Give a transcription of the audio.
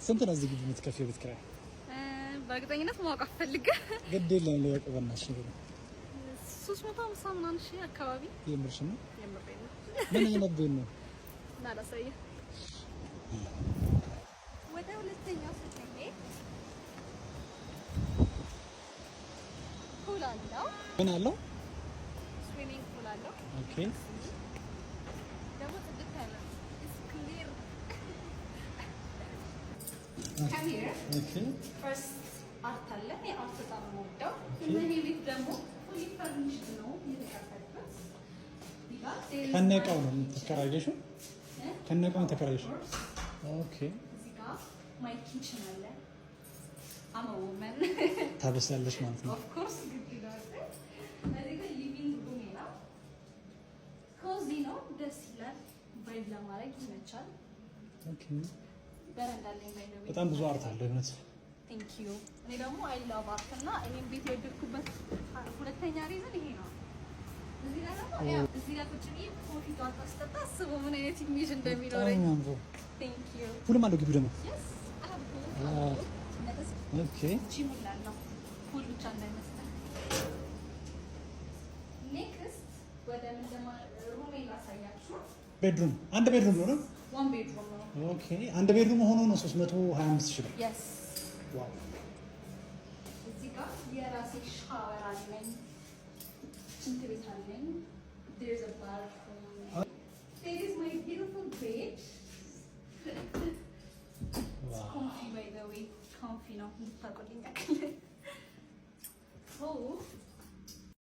ስንት ነው እዚህ ግቢ የምትከፍይው ቤት ኪራይ? በእርግጠኝነት ማወቅ አልፈልግም። ግድ የለም ልወቅ፣ በእናትሽ ንገሪኝ። 350 ምናምን ሺህ አካባቢ። የምርሽን ነው? የምሬን ነው። ምን አይነት ቤት ነው? እና ላሳየህ። ወደ ሁለተኛው ስንሄድ pool አለው። ምን አለው? Swimming pool አለው። ደግሞ ጽድት ያለ፣ it's clear. Come here. First art አለ። እኔ art በጣም ነው የምወደው። እና ይሄ ቤት ደግሞ fully furnished ነው የተከፈተበት። ከነእቃው ነው የምትከራየሽው? ከነእቃው ነው ተከራየሽው? Okay. እዚህ ጋር my kitchen አለ። I'm a woman. ታበስያለሽ ማለት ነው። Of course፣ ግድ ይላል። እዚህ ጋር living room ነው። Cozy ነው፣ ደስ ይላል። Vibe ለማድረግ ይመቻል። በረንዳ አለኝ by the way. በጣም ብዙ art አለ እውነት። Thank you። እኔ ደግሞ I love art እና ይሄን ቤት የወደድኩበት ሁለተኛ reason ይሄ ነው። እዚህ ጋር ደግሞ ያው እዚህ ጋር ቁጭ ብዬ coffee ጠዋት ስጠጣ አስበው ምን አይነት image በጣም እንደሚኖረኝ። የሚያምረው። Thank you. Pool ም አለው ግቢው ደግሞ። Yes. Gym አለው፣ pool ብቻ እንዳይመስልህ። Next ወደ ምን room ኤ ላሳያችሁ። Bedroom፣ አንድ bedroom ነው? One bedroom ነው። Okay፣ አንድ bedroom ሆኖ ነው 325 ሺህ ብር። Yes. Wow. እዚህ ጋር የራሴ ሻወር አለኝ፣ ሽንት ቤት አለኝ። There's a bathroom. There is my beautiful bed. It's comfy, by the way. Comfy ነው እንድታውቁልኝ።